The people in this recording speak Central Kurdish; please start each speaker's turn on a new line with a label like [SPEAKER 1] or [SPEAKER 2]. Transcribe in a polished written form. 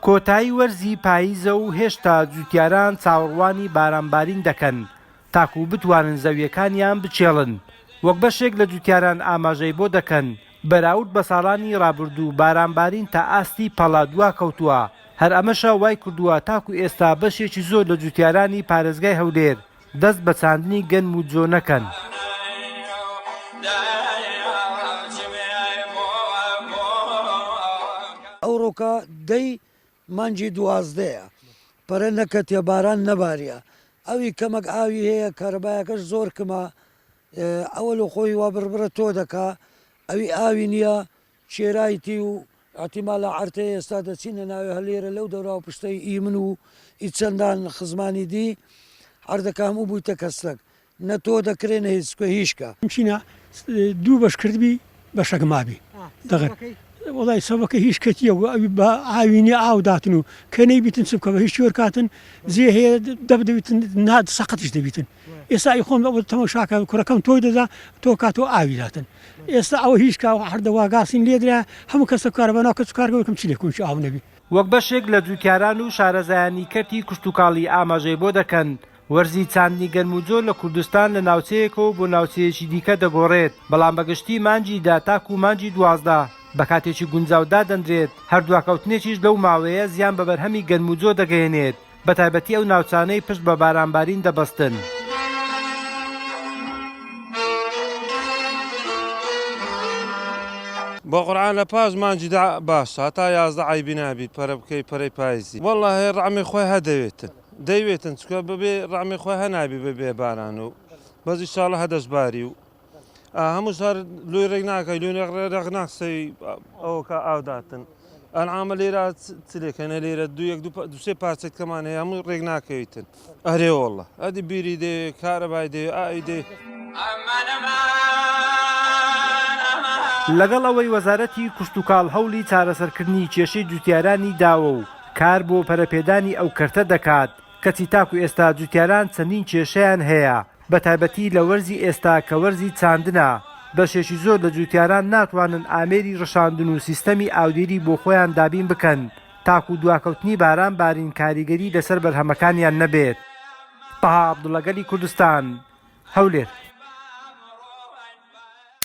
[SPEAKER 1] کۆتایی وەرزی پاییزە و هێشتا جووتیاران چاوەڕوانی بارانبارین دەکەن تاکو بتوانن زەوییەکانیان بچێڵن، وەک بەشێک لە جووتیاران ئاماژەی بۆ دەکەن، بەراورد بە ساڵانی رابردوو بارانبارین تا ئاستی پەڵە دواکەوتووە، هەر ئەمەشە وایکردووە تاکو ئێستا بەشێکی زۆر لە جووتیارانی پارێزگای هەولێر دەست بە چاندنی گەنم و جۆ نەکەن.
[SPEAKER 2] ئەوڕۆکە دەی مانگی دوازدەیە پەرە نەکەتیە باران نەباریە ئەوی کەمەک ئاوی هەیە کارەبایەکەش زۆر کمە ئەوە لۆ خۆی وا بڕبڕە تۆ دەکا ئەوی ئاوی نییە چێرایتی و ئیحتیمالە عەرتەی ئێستا دەچینە ناوێ هەر لێرە لەو دەوراو پشتەی ئی من و ئی چەندان خزمانی دی عەردەکە هەموو بوویتە کەسرەک نە تۆ دەکرێ نە هیچ چکە هیشکە.
[SPEAKER 3] چینە دوو بەش کردبی بەشەک مابی دەغر وەڵای سەبەکە هیچ کەتیە و ئەوی بە ئاوی نیە ئاو داتن و کە نەیبیتن چ بکە بە هیچ چۆر کاتن جێ هەیە دەب دەبیتن نا سەقەتیش دەبیتن ئێستا ئی خۆم ئەوە تەمەشاکە کوڕەکەم تۆی دەدا تۆ کاتۆ ئاوی داتن ئێستا ئەوە هیچ کا هەردە واگاسین لێدرا هەموو کەسە کارەبا ناو کەس و کارگە وەکم چ لێ کونچ ئاو نەبی.
[SPEAKER 1] وەک بەشێک لە جوتیاران و شارەزایانی کەرتی کشتوکاڵی ئاماژەی بۆ دەکەن، وەرزی چاندنی گەنم و جۆ لە کوردستان لە ناوچەیەکەوە بۆ ناوچەیەکی دیکە دەگۆڕێت، بەڵام بە گشتی مانگی دە تاکوو مانگی 12 بە کاتێکی گونجاو دادەنرێت، هەر دواکەوتنێکیش لەو ماوەیە زیان بە بەرهەمی گەنم و جۆ دەگەیەنێت، بەتایبەتی ئەو ناوچانەی پشت بە بارانبارین دەبەستن.
[SPEAKER 4] بە قورعان لە پاش مانگی دە باشە هەتا 11 عەیبی نابیت پەرە بکەی پەرەی پایزی وەڵڵاهی ڕەعمی خۆی هە دەوێتن دەیوێتن چکە بەبێ ڕەعمی خۆی هە نابی بەبێ باران و بەس ئیشاڵڵا هە دەشباری و هەموو شار لۆی ڕێک ناکەی لۆی ڕێک ناکسەی ئەوکە ئاوداتن ئەنعامە لێرە چلێکەنە لێرە دوو یەک دوو سێ پارچەت کەمان هەیە هەموو ڕێک ناکەویتن ئەرێ والله ئەدی بیری دێ کارەبای دێ ئاوی دێ.
[SPEAKER 1] لەگەڵ ئەوەی وەزارەتی کشتوکاڵ هەوڵی چارەسەرکردنی کێشەی جوتیارانی داوە و کار بۆ پەرەپێدانی ئەو کەرتە دەکات، کەچی تاکو ئێستا جوتیاران چەندین کێشەیان هەیە، بەتایبەتی لە وەرزی ئێستا کە وەرزی چاندنە، بەشێکی زۆر لە جوتیاران ناتوانن ئامێری ڕشاندن و سیستەمی ئاودێری بۆ خۆیان دابین بکەن تاکو دواکەوتنی باران بارین کاریگەری لەسەر بەرهەمەکانیان نەبێت. تەها عەبدوڵا گەلی کوردستان، هەولێر.